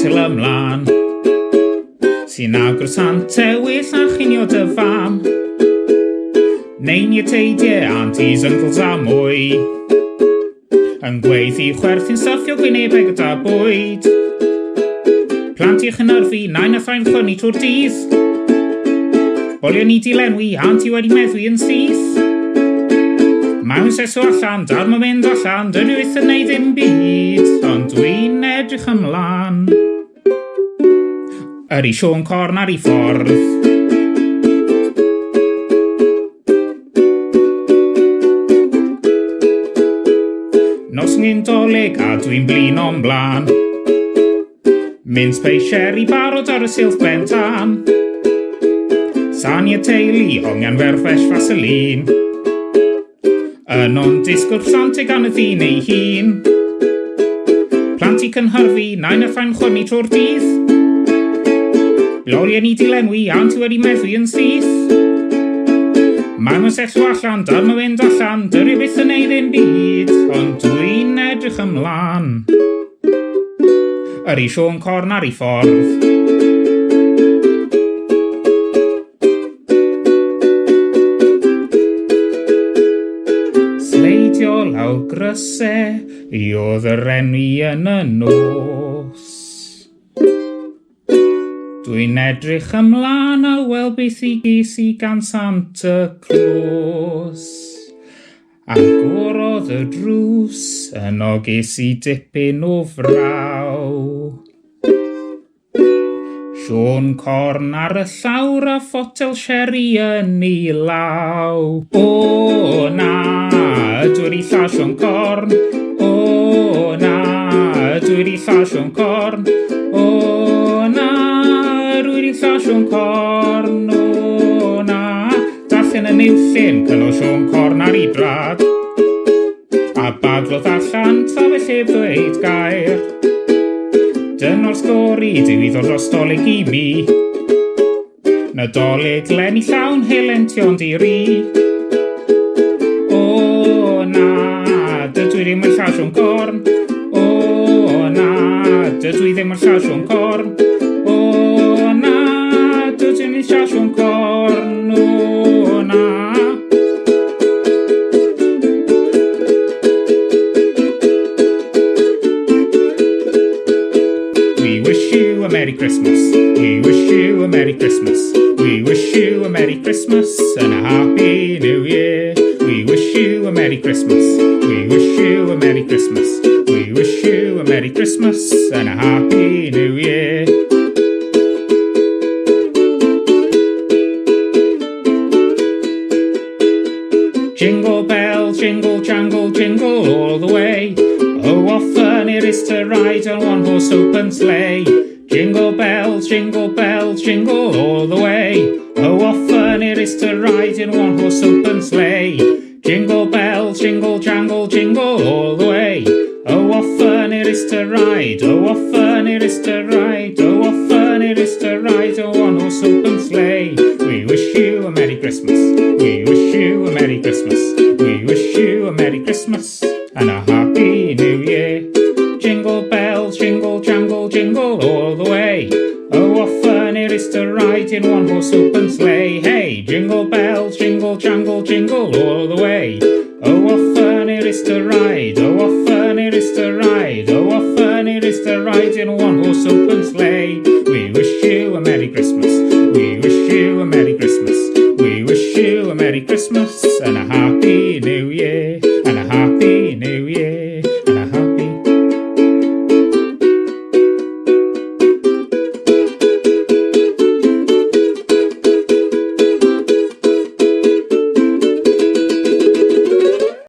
potel ymlaen. Sy'n agor sante well na chinio dy fam. Nein i'r teidie, aunties, uncles a mwy. Yn gweiddi chwerthin stuffio gwynebau gyda bwyd. Plant i'ch hynyrfu, nain a thain chwynnu trwy'r dydd. Bolion ni di lenwi, auntie wedi meddwi yn syth. Mae'n seso allan, dad mae'n mynd allan, dydw i byth yn neud dim byd, ond dwi'n edrych ymlaen. Ydy Siôn Corn ar ei ffordd. Nos ngyn dolyg a dwi'n blin o'n blaen. Mince pie sherry barod ar y silff ben tân. San i'r teulu, hongian ferfesh Vaseline. Yno'n disgwyl plant gan y ddyn ei hun. Plant i cynhyrfu, nain a thain chwynnu trwy'r dydd. Loliau ni di lenwi, a'n ti wedi meddwi yn syth. Mae nhw'n setlo allan, dal nhw mynd allan, dyrru byth yn ei ddim byd, ond dwi'n edrych ymlaen. Yri Siôn Corn ar ei ffordd. Sleidio lawr gryse i oedd yr enwi yn y nos. Dwi'n edrych ymlaen a weld beth i ges i gan Santa Claus. Agorodd y drws, yno ges i dipyn o fraw. Siôn Corn ar y llawr a photel sherry yn ei law. O na, ydw wedi lladd Siôn Corn. O na, ydw wedi lladd Siôn Corn. O na, ydw wedi lladd Siôn Corn. O na, darllen y newllun, cylo Siôn Corn ar ei brad. A baglodd allan tra fe heb ddweud gair. Dyna'r stori, dyw i ddod dros Dolig i mi. Nadolig leni llawn helyntion di-ri. O na, dydw i ddim yn lladd Siôn Corn. O na, dydw i ddim yn lladd Siôn Corn. O na, dydw i ddim yn lladd Siôn Corn. O na. We wish you a Merry Christmas. We wish you a Merry Christmas. We wish you a Merry Christmas and a Happy New Year. We wish you a Merry Christmas. We wish you a Merry Christmas. We wish you a Merry Christmas and a Happy New Year. Jingle bells, jingle jangle, jingle all the way. Oh, what fun it is to ride on one horse open sleigh. Jingle bells, jingle bells, jingle all the way. Oh, what fun it is to ride in one horse open sleigh. Jingle bells, jingle jangle, jingle all the way. Oh, what fun it is to ride, oh, what fun it is to ride, oh, what fun it is to ride a one horse open sleigh. We wish you a Merry Christmas, we wish you a Merry Christmas, we wish you a Merry Christmas and a Happy New Year. Jingle bells, jingle jangle, jingle all the way. Oh, what fun it is to ride in one horse open sleigh. Hey, jingle bells, jingle jangle, jingle all the way. Oh, what fun it is to ride, oh, what fun it is to ride, oh, what fun it is to ride in one horse open sleigh. We wish you a Merry Christmas, we wish you a Merry Christmas, we wish you a Merry Christmas and a Happy New Year, and a Happy New Year.